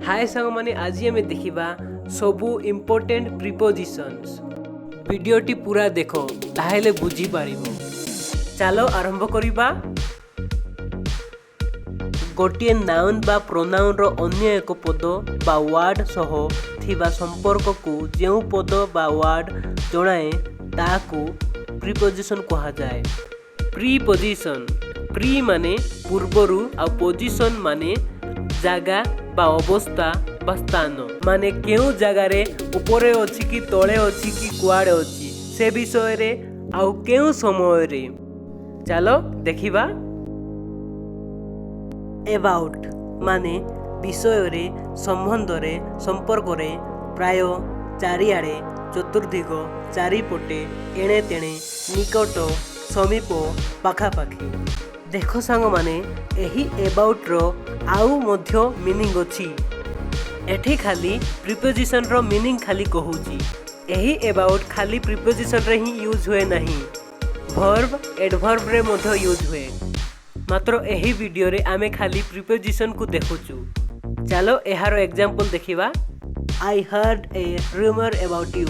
ହାଏ ସାଙ୍ଗମାନେ, ଆଜି ଆମେ ଦେଖିବା ସବୁ ଇମ୍ପୋର୍ଟାଣ୍ଟ ପ୍ରିପୋଜିସନ୍ସ। ଭିଡ଼ିଓଟି ପୁରା ଦେଖ, ତାହେଲେ ବୁଝିପାରିବ। ଚାଲ ଆରମ୍ଭ କରିବା। ଗୋଟିଏ ନାଉନ୍ ବା ପ୍ରୋନାଉନ୍ର ଅନ୍ୟ ଏକ ପଦ ବା ୱାର୍ଡ଼ ସହ ଥିବା ସମ୍ପର୍କକୁ ଯେଉଁ ପଦ ବା ୱାର୍ଡ଼ ଜଣାଏ, ତାହାକୁ ପ୍ରିପୋଜିସନ୍ କୁହାଯାଏ। ପ୍ରିପୋଜିସନ୍, ପ୍ରି ମାନେ ପୂର୍ବରୁ ଆଉ ପୋଜିସନ୍ ମାନେ ଜାଗା ବା ଅବସ୍ଥା ବା ସ୍ଥାନ। ମାନେ କେଉଁ ଜାଗାରେ, ଉପରେ ଅଛି କି ତଳେ ଅଛି କି କୁଆଡ଼େ ଅଛି, ସେ ବିଷୟରେ ଆଉ କେଉଁ ସମୟରେ। ଚାଲ ଦେଖିବା। ଏବାଉଟ୍ ମାନେ ବିଷୟରେ, ସମ୍ବନ୍ଧରେ, ସମ୍ପର୍କରେ, ପ୍ରାୟ, ଚାରିଆଡ଼େ, ଚତୁର୍ଦିଗ, ଚାରିପଟେ, ଏଣେ ତେଣେ, ନିକଟ, ସମୀପ, ପାଖାପାଖି। ଦେଖ ସାଙ୍ଗମାନେ, ଏହି ଏବାଉଟ୍ର ଆଉ ମଧ୍ୟ ମିନିଂ ଅଛି। ଏଠି ଖାଲି ପ୍ରିପୋଜିସନ୍ର ମିନିଂ ଖାଲି କହୁଛି। ଏହି ଏବାଉଟ୍ ଖାଲି ପ୍ରିପୋଜିସନ୍ରେ ହିଁ ୟୁଜ୍ ହୁଏ ନାହିଁ, ଭର୍ବ, ଏଡଭର୍ବରେ ମଧ୍ୟ ୟୁଜ୍ ହୁଏ। ମାତ୍ର ଏହି ଭିଡ଼ିଓରେ ଆମେ ଖାଲି ପ୍ରିପୋଜିସନ୍କୁ ଦେଖୁଛୁ। ଚାଲ ଏହାର ଏକ୍ଜାମ୍ପଲ୍ ଦେଖିବା। I heard a rumour about you.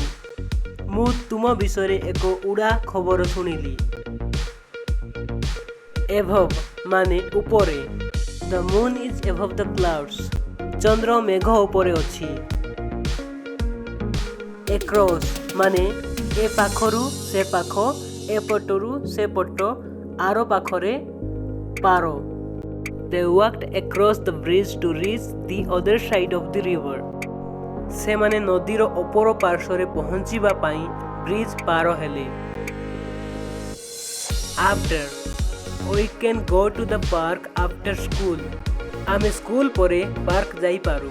ମୁଁ ତୁମ ବିଷୟରେ ଏକ ଉଡ଼ା ଖବର ଶୁଣିଲି। ଏଭବ୍ ମାନେ ଉପରେ। The moon is above the clouds. ଚନ୍ଦ୍ର ମେଘ ଉପରେ ଅଛି। ଏକ୍ରସ୍ ମାନେ ଏ ପାଖରୁ ସେ ପାଖ, ଏ ପଟରୁ ସେ ପଟ, ଆର ପାଖରେ, ପାର। They walked across the bridge to reach the other side of the river. ସେମାନେ ନଦୀର ଅପର ପାର୍ଶ୍ୱରେ ପହଞ୍ଚିବା ପାଇଁ ବ୍ରିଜ୍ ପାର ହେଲେ। After. We can go to the park after school. ଆମେ ସ୍କୁଲ ପରେ ପାର୍କ ଯାଇପାରୁ।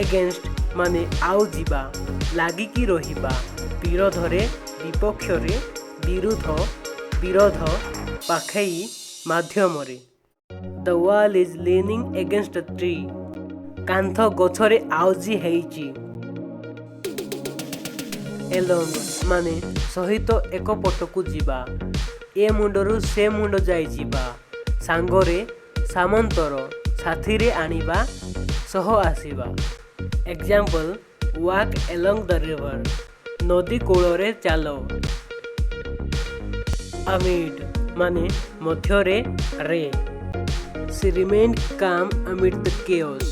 ଏଗେନଷ୍ଟ ମାନେ ଆଉ ଯିବା, ଲାଗିକି ରହିବା, ବିରୋଧରେ, ବିପକ୍ଷରେ, ବିରୁଦ୍ଧ, ବିରୋଧ, ପାଖେଇ, ମାଧ୍ୟମରେ। The wall is leaning against a tree. କାନ୍ଥ ଗଛରେ ଆଉଜି ହେଇଛି। ଏଲଙ୍ଗ ମାନେ ସହିତ, ଏକ ପଟକୁ ଯିବା, ଏ ମୁଣ୍ଡରୁ ସେ ମୁଣ୍ଡ ଯାଇ ଯିବା, ସାଙ୍ଗରେ, ସାମନ୍ତର, ସାଥିରେ ଆଣିବା, ସହ ଆସିବା। Example: Walk along the river. ନଦୀ କୂଳରେ ଚାଲ। ଆମିଡ୍ ମାନେ ମଧ୍ୟରେ, ରେ। She remained calm amid the chaos.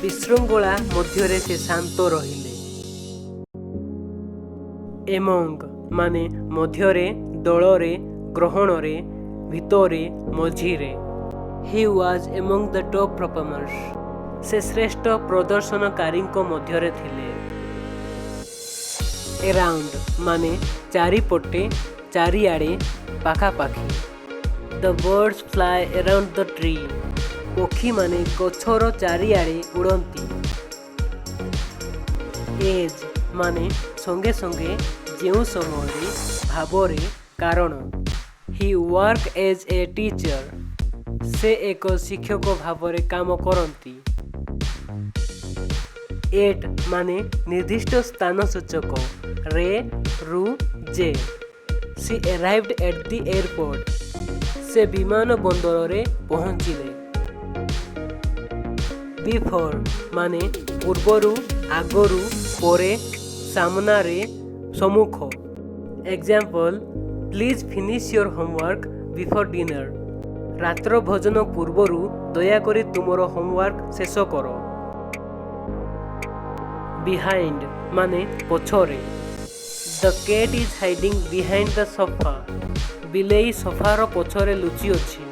ବିଶୃଙ୍ଖଳା ମଧ୍ୟରେ ସେ ଶାନ୍ତ ରହିଲେ। ଏମଙ୍ଗ ମାନେ ମଧ୍ୟରେ, ଦଳରେ, ଗ୍ରହଣରେ, ଭିତରେ, ମଝିରେ। He was among the top performers. ସେ ଶ୍ରେଷ୍ଠ ପ୍ରଦର୍ଶନକାରୀଙ୍କ ମଧ୍ୟରେ ଥିଲେ। ଏରାଉଣ୍ଡ ମାନେ ଚାରିପଟେ, ଚାରିଆଡ଼େ, ପାଖାପାଖି। The birds fly around the tree. ପକ୍ଷୀମାନେ ଗଛର ଚାରିଆଡ଼େ ଉଡ଼ନ୍ତି। ଏଜ୍ ମାନେ ସଙ୍ଗେ ସଙ୍ଗେ, ଯେଉଁ ସମୟରେ, ଭାବରେ, କାରଣ। He work as a teacher. ସେ ଏକ ଶିକ୍ଷକ ଭାବରେ କାମ କରନ୍ତି। ଏଟ୍ ମାନେ ନିର୍ଦ୍ଦିଷ୍ଟ ସ୍ଥାନ ସୂଚକ, ରେ, ରୁ, ଯେ। She arrived at the airport. ସେ ବିମାନ ବନ୍ଦରରେ ପହଞ୍ଚିଲେ। ବିଫୋର୍ ମାନେ ପୂର୍ବରୁ, ଆଗରୁ, ପରେ, ସାମନାରେ, ସମ୍ମୁଖ। Example: Please finish your homework before dinner. ରାତ୍ର ଭୋଜନ ପୂର୍ବରୁ ଦୟାକରି ତୁମର ହୋମୱାର୍କ ଶେଷ କର। ବିହାଇଣ୍ଡ ମାନେ ପଛରେ। The cat is hiding behind the sofa. ବିଲେଇ ସୋଫାର ପଛରେ ଲୁଚି ଅଛି।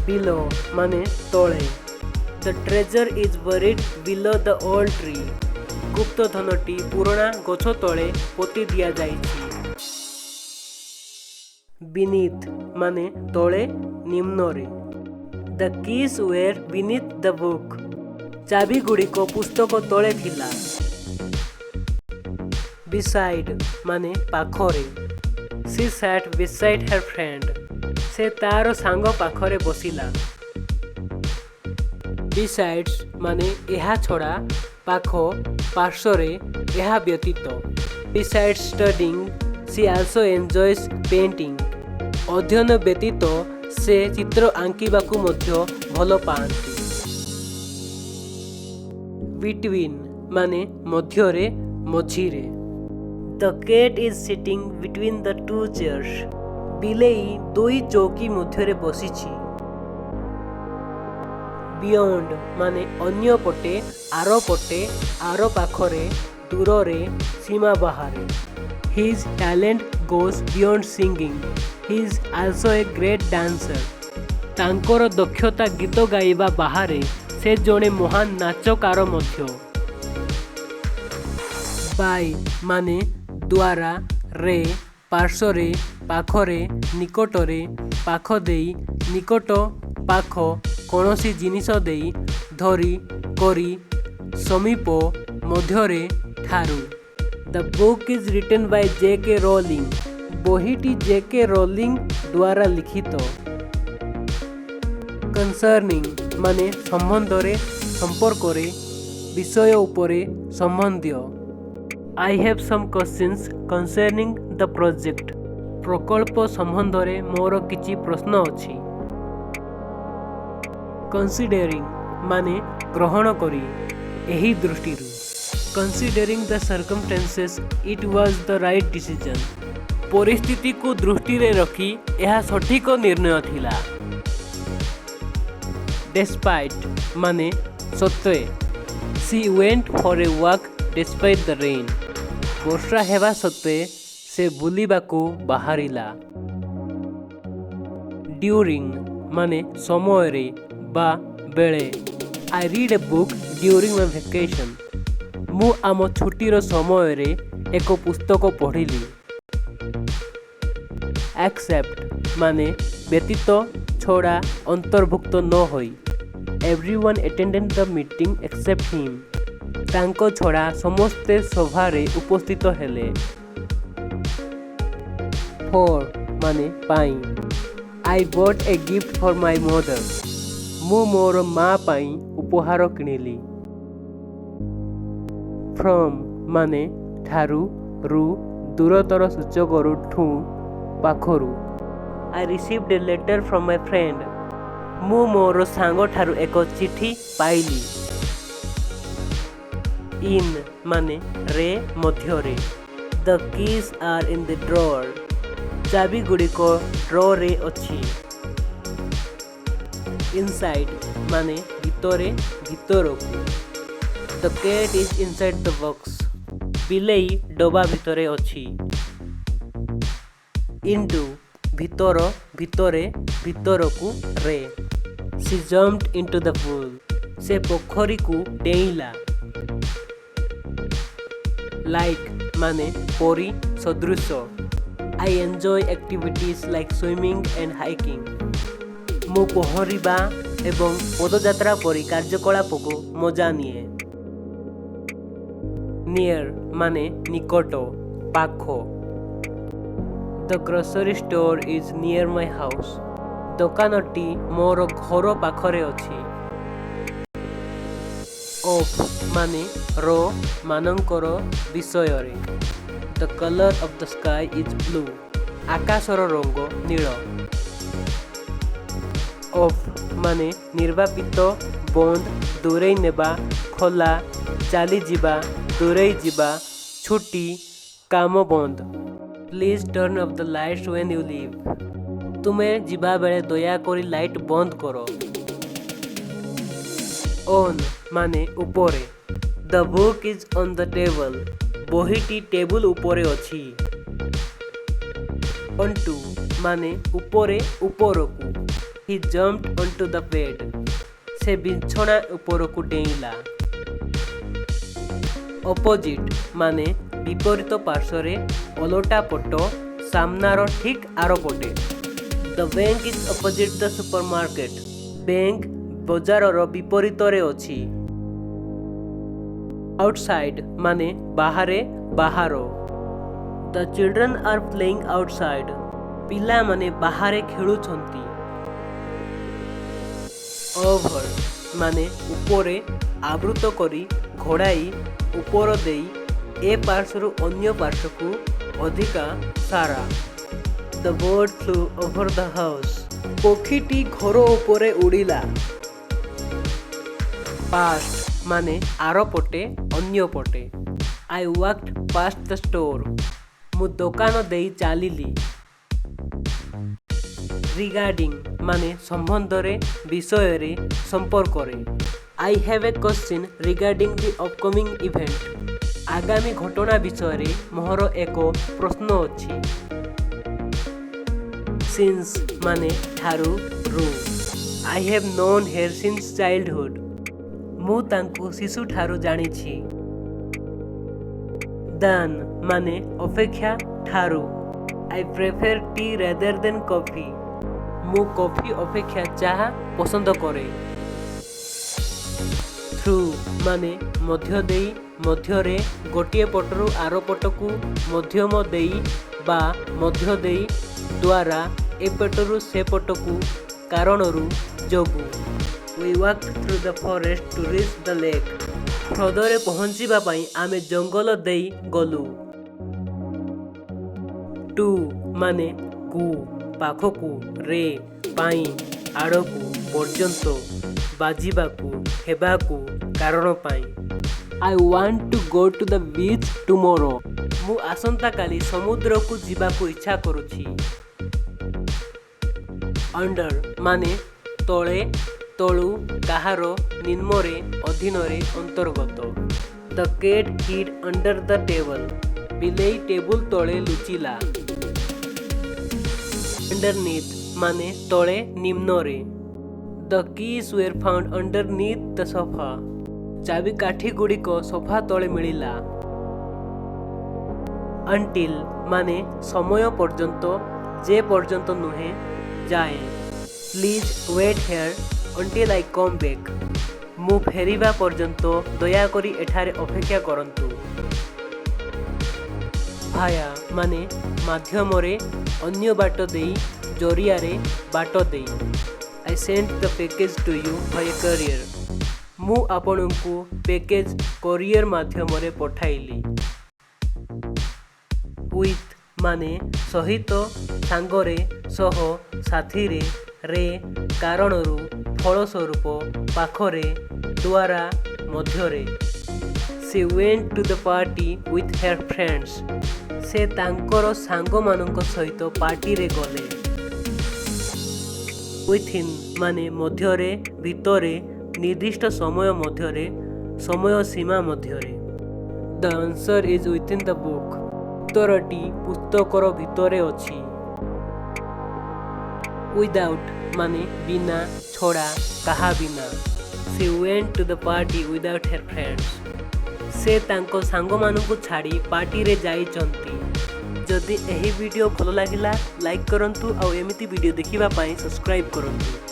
ବିଲୋ ମାନେ ତଳେ। The treasure is buried below the old tree. ଗୁପ୍ତଧନଟି ପୁରୁଣା ଗଛ ତଳେ ପୋତି ଦିଆଯାଇଛି। ବିନିଥ୍ ମାନେ ତଳେ, ନିମ୍ନରେ। The keys were beneath the book. ଚାବିଗୁଡ଼ିକ ପୁସ୍ତକ ତଳେ ଥିଲା। ବିସାଇଡ୍ ମାନେ ପାଖରେ। She sat beside her friend. ସେ ତାର ସାଙ୍ଗ ପାଖରେ ବସିଲା। ବିସାଇଡ୍ସ ମାନେ ଏହା ଛଡ଼ା, ପାଖ, ପାର୍ଶ୍ୱରେ, ଏହା ବ୍ୟତୀତ। Besides studying, she also enjoys painting. ଅଧ୍ୟୟନ ବ୍ୟତୀତ ସେ ଚିତ୍ର ଆଙ୍କିବାକୁ ମଧ୍ୟ ଭଲ ପାଆନ୍ତି। ବିଟୱିନ୍ ମାନେ ମଧ୍ୟରେ, ମଝିରେ। The cat is sitting between the two chairs. ବିଲେଇ ଦୁଇ ଚୌକି ମଧ୍ୟରେ ବସିଛି। ବିୟଣ୍ଡ ମାନେ ଅନ୍ୟ ପଟେ, ଆର ପଟେ, ଆର ପାଖରେ, ଦୂରରେ, ସୀମା ବାହାରେ। His talent goes beyond singing. He is also a great dancer. ତାଙ୍କର ଦକ୍ଷତା ଗୀତ ଗାଇବା ବାହାରେ, ସେ ଜଣେ ମହାନ ନାଚକାର ମଧ୍ୟ। ବାଇ ମାନେ ଦ୍ୱାରା, ରେ, ପାର୍ଶ୍ୱରେ, ପାଖରେ, ନିକଟରେ, ପାଖ ଦେଇ, ନିକଟ, ପାଖ, କୌଣସି ଜିନିଷ ଦେଇ, ଧରି, କରି, ସମୀପ, ମଧ୍ୟରେ, ଠାରୁ। The book is written by J. K. Rowling. ବହିଟି ଜେ କେ ରୋଲିଂ ଦ୍ୱାରା ଲିଖିତ। କନସର୍ନିଂ ମାନେ ସମ୍ବନ୍ଧରେ, ସମ୍ପର୍କରେ, ବିଷୟ ଉପରେ, ସମ୍ବନ୍ଧୀୟ। I have some questions concerning the project. ପ୍ରକଳ୍ପ ସମ୍ବନ୍ଧରେ ମୋର କିଛି ପ୍ରଶ୍ନ ଅଛି। କନସିଡେରିଂ ମାନେ ଗ୍ରହଣ କରି, ଏହି ଦୃଷ୍ଟିରୁ। Considering the circumstances, it was the right decision. ପରିସ୍ଥିତିକୁ ଦୃଷ୍ଟିରେ ରଖି ଏହା ସଠିକ ନିର୍ଣ୍ଣୟ ଥିଲା। ଡେସ୍ପାଇଟ୍ ମାନେ ସତ୍ତ୍ୱେ। She went for a walk despite the rain. ବର୍ଷା ହେବା ସତ୍ତ୍ୱେ ସେ ବୁଲିବାକୁ ବାହାରିଲା। ଡ୍ୟୁରିଂ ମାନେ ସମୟରେ ବା ବେଳେ। I read a book during my vacation. ମୁଁ ଆମ ଛୁଟିର ସମୟରେ ଏକ ପୁସ୍ତକ ପଢ଼ିଲି। ଏକ୍ସେପ୍ଟ ମାନେ ବ୍ୟତୀତ, ଛଡ଼ା, ଅନ୍ତର୍ଭୁକ୍ତ ନ ହୋଇ। Everyone attended the meeting except him. ତାଙ୍କ ଛଡ଼ା ସମସ୍ତେ ସଭାରେ ଉପସ୍ଥିତ ହେଲେ। ଫର୍ ମାନେ ପାଇଁ। I bought a gift for my mother. ମୁଁ ମୋର ମା ପାଇଁ ଉପହାର କିଣିଲି। ଫ୍ରମ୍ ମାନେ ଠାରୁ, ରୁ, ଦୂରତର ସୂଚକରୁ, ଠୁଁ, ପାଖରୁ। I received a letter from my friend. ମୁଁ ମୋର ସାଙ୍ଗଠାରୁ ଏକ ଚିଠି ପାଇଲି। ଇନ୍ ମାନେ ରେ, ମଧ୍ୟରେ। The keys are in the drawer. ଚାବିଗୁଡ଼ିକ ଡ୍ରରେ ଅଛି। ଇନସାଇଡ୍ ମାନେ ଭିତରେ, ଭିତରକୁ। The cat is inside the box. ବିଲେଇ ଡବା ଭିତରେ ଅଛି। ଇଣ୍ଟୁ ଭିତର, ଭିତରେ, ଭିତରକୁ, ରେ। She jumped into the pool. ସେ ପୋଖରୀକୁ ଡେଇଁଲା। ଲାଇକ୍ ମାନେ ପରି, ସଦୃଶ। I enjoy activities like swimming and hiking. ମୁଁ ପହଁରିବା ଏବଂ ପଦଯାତ୍ରା ପରି କାର୍ଯ୍ୟକଳାପକୁ ମଜା ନିଏ। ନିୟର ମାନେ ନିକଟ, ପାଖ। The grocery store is near my house. ଦୋକାନଟି ମୋର ଘର ପାଖରେ ଅଛି। ଅଫ୍ ମାନେ ର, ମାନଙ୍କର, ବିଷୟରେ। The colour of the sky is blue. ଆକାଶର ରଙ୍ଗ ନୀଳ। ଅଫ୍ ମାନେ ନିର୍ବାପିତ, ବନ୍ଦ, ଦୂରେଇ ନେବା, ଖୋଲା, ଚାଲିଯିବା, ଦୂରେଇ ଯିବା, ଛୁଟି, କାମ ବନ୍ଦ। Please turn off the lights when you leave. ତୁମେ ଯିବାବେଳେ ଦୟାକରି ଲାଇଟ୍ ବନ୍ଦ କର। ଅନ୍ ମାନେ ଉପରେ। The book is on the table. ବହିଟି ଟେବୁଲ ଉପରେ ଅଛି। ଅନ୍ ଟୁ ମାନେ ଉପରେ, ଉପରକୁ। He jumped onto the bed. ସେ ବିଛଣା ଉପରକୁ ଡେଇଁଲା। ଅପୋଜିଟ୍ ମାନେ ବିପରୀତ ପାର୍ଶ୍ୱରେ, ଓଲଟା ପଟ, ସାମ୍ନାର ଠିକ୍ ଆରପଟେ। The bank is opposite the supermarket. Bank ବଜାରର ବିପରୀତରେ ଅଛି। ଆଉଟସାଇଡ୍ ମାନେ ବାହାରେ, ବାହାର। The children are playing outside. ପିଲାମାନେ ବାହାରେ ଖେଳୁଛନ୍ତି। ଓଭର ମାନେ ଉପରେ, ଆବୃତ କରି, ଘୋଡ଼ାଇ, ଉପର ଦେଇ, ଏ ପାର୍ଶ୍ୱରୁ ଅନ୍ୟ ପାର୍ଶ୍ୱକୁ, ଅଧିକା, ସାରା। The bird flew over the house. ପକ୍ଷୀଟି ଘର ଉପରେ ଉଡ଼ିଲା। ପାଷ୍ଟ ମାନେ ଆରପଟେ, ଅନ୍ୟପଟେ। I walked past the store. ମୁଁ ଦୋକାନ ଦେଇ ଚାଲିଲି। ରିଗାର୍ଡିଂ ମାନେ ସମ୍ବନ୍ଧରେ, ବିଷୟରେ, ସମ୍ପର୍କରେ। I have a question regarding the upcoming event. ଆଗାମୀ ଘଟଣା ବିଷୟରେ ମୋର ଏକ ପ୍ରଶ୍ନ ଅଛି। ସିନ୍ସ ମାନେ ଠାରୁ, ରୁ। I have known her since childhood. ମୁଁ ତାଙ୍କୁ ଶିଶୁଠାରୁ ଜାଣିଛି। ଦାନ୍ ମାନେ ଅପେକ୍ଷା, ଠାରୁ। I prefer tea rather than coffee. ମୁଁ କଫି ଅପେକ୍ଷା ଚାହା ପସନ୍ଦ କରେ। ଥ୍ରୁ ମାନେ ମଧ୍ୟ ଦେଇ, ମଧ୍ୟରେ, ଗୋଟିଏ ପଟରୁ ଆର ପଟକୁ, ମଧ୍ୟମ ଦେଇ ବା ମଧ୍ୟ ଦେଇ, ଦ୍ୱାରା, ଏପଟରୁ ସେପଟକୁ, କାରଣରୁ, ଯୋଗୁଁ। We walked through the forest to reach the lake. ହ୍ରଦରେ ପହଞ୍ଚିବା ପାଇଁ ଆମେ ଜଙ୍ଗଲ ଦେଇ ଗଲୁ। ଟୁ ମାନେ କୁ, ପାଖକୁ, ରେ, ପାଇଁ, ଆଡ଼କୁ, ପର୍ଯ୍ୟନ୍ତ, ବାଜିବାକୁ, ହେବାକୁ, କାରଣ ପାଇଁ। I want to go to the beach tomorrow. ମୁଁ ଆସନ୍ତାକାଲି ସମୁଦ୍ରକୁ ଯିବାକୁ ଇଚ୍ଛା କରୁଛି। ଅଣ୍ଡର ମାନେ ତଳେ, ତଳୁ, କାହାର, ନିମ୍ନରେ, ଅଧୀନରେ, ଅନ୍ତର୍ଗତ। The cat hid under the table. ବିଲେଇ ଟେବୁଲ ତଳେ ଲୁଚିଲା। ଅଣ୍ଡରନିଥ୍ ମାନେ ତଳେ, ନିମ୍ନରେ। The keys were found underneath the sofa. ଚାବିକାଠିଗୁଡ଼ିକ sofa ତଳେ ମିଳିଲା। ଅନ୍ଟିଲ୍ ମାନେ ସମୟ ପର୍ଯ୍ୟନ୍ତ, ଯେ ପର୍ଯ୍ୟନ୍ତ ନୁହେଁ, ଯାଏଁ। Please wait here until I come back. ମୁଁ ଫେରିବା ପର୍ଯ୍ୟନ୍ତ ଦୟାକରି ଏଠାରେ ଅପେକ୍ଷା କରନ୍ତୁ। ଭାୟା ମାନେ ମାଧ୍ୟମରେ, ଅନ୍ୟ ବାଟ ଦେଇ, ଜରିଆରେ, ବାଟ ଦେଇ। I sent the package to you via courier. ମୁଁ ଆପଣଙ୍କୁ ପ୍ୟାକେଜ୍ କୋରିଅର ମାଧ୍ୟମରେ ପଠାଇଲି। ୱିଥ୍ ମାନେ ସହିତ, ସାଙ୍ଗରେ, ସହ, ସାଥିରେ, ରେ, କାରଣରୁ, ଫଳସ୍ୱରୂପ, ପାଖରେ, ଦ୍ୱାରା, ମଧ୍ୟରେ। She went to the party with her friends. ସେ ତାଙ୍କର ସାଙ୍ଗମାନଙ୍କ ସହିତ ପାର୍ଟିରେ ଗଲେ। ୱିଥିନ୍ ମାନେ ମଧ୍ୟରେ, ଭିତରେ, ନିର୍ଦ୍ଦିଷ୍ଟ ସମୟ ମଧ୍ୟରେ, ସମୟ ସୀମା ମଧ୍ୟରେ। The answer is within the book. ଉତ୍ତରଟି ପୁସ୍ତକର ଭିତରେ ଅଛି। ୱିଦାଉଟ୍ ମାନେ ବିନା, ଛଡ଼ା, କାହା ବିନା। She went to the party without her friends. ସେ ତାଙ୍କ ସାଙ୍ଗମାନଙ୍କୁ ଛାଡ଼ି ପାର୍ଟିରେ ଯାଇଛନ୍ତି। ଯଦି ଏହି ଭିଡ଼ିଓ ଭଲ ଲାଗିଲା, ଲାଇକ୍ କରନ୍ତୁ ଆଉ ଏମିତି ଭିଡ଼ିଓ ଦେଖିବା ପାଇଁ ସବସ୍କ୍ରାଇବ୍ କରନ୍ତୁ।